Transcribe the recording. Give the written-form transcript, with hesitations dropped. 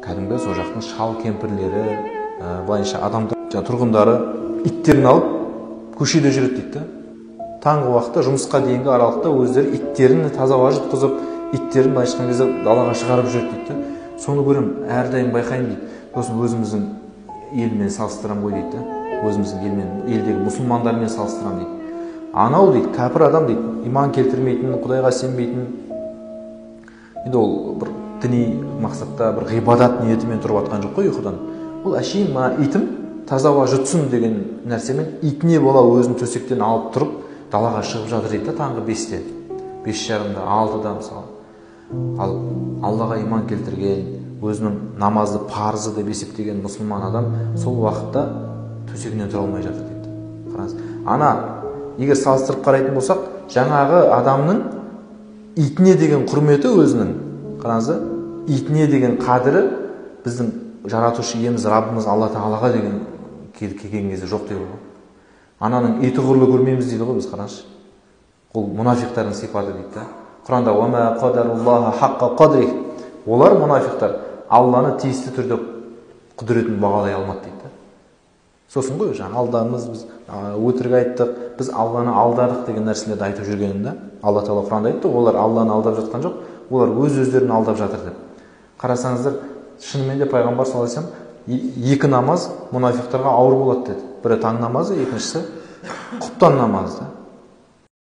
Кәдімгі сол жақтың шал кемпірлері, былайынша адамдар, жаңа тұрғындары иттерін алып көшеде жүреді дейді да. Таңғы уақытта жұмысқа дейінгі аралықта өздері иттерін таза ауа жұтқызып, иттерін былайша айтқан кезде далаға шығарып жүреді дейді да. Соны көремін, әрдайым байқаймын дейді. Сосын өзіміздің елмен салыстырамын ғой дейді да. Өзіміздің елмен, елдегі мұсылмандармен салыстырамын дейді. Анау дейді, кәпір адам дейді, иман келтірмейтін, Құдайға сенбейтін. Енді ол бір діни мақсатта, бір ғибадат ниетімен тұрып жатқан жоқ қой ұйқыдан. Ол әшейін мына итім таза ауа жұтсын деген нәрсемен итіне бола өзін төсектен алып тұрып далаға шығып жатыр дейді да, таңғы 5-те, 5:30-да, 6-да мысалы. Ал Аллаға иман келтірген, өзінің намазды парызы деп есептеген мұсылман адам сол уақытта төсегінен тұра алмай жатыр дейді. Қараңыз, ана егер салыстырып қарайтын болсақ, жаңағы адамның итіне деген құрметі өзінің, қараңыз, итіне деген қадірі біздің жаратушы иеміз Раббымыз Алла Тағалаға деген келген кезде жоқ дейді ғой. Ананың еті құрлы көрмейміз дейді ғой біз, қараңызшы. Ол мұнафиқтардың сипаты дейді да. Құранда «Уа қадаруллаха хаққа қадрих». Олар мұнафиқтар Алланы тиісті түрде құдіретін бағалай алмады дейді да. Сосын ғой жаңа алдамыз, біз өтірік айттық, біз Алланы алдадық деген нәрселерді айтып жүргенінде Алла Тағала Құранда айтты, олар Алланы алдап жатқан жоқ, олар өз өздерін алдап жатыр деп. Қарасаңыздар, шынымен де пайғамбар саллаллаху алейхи вассалам екі намаз мұнафиқтарға ауыр болады деді. Бірі таң намазы, екіншісі құптан намазы.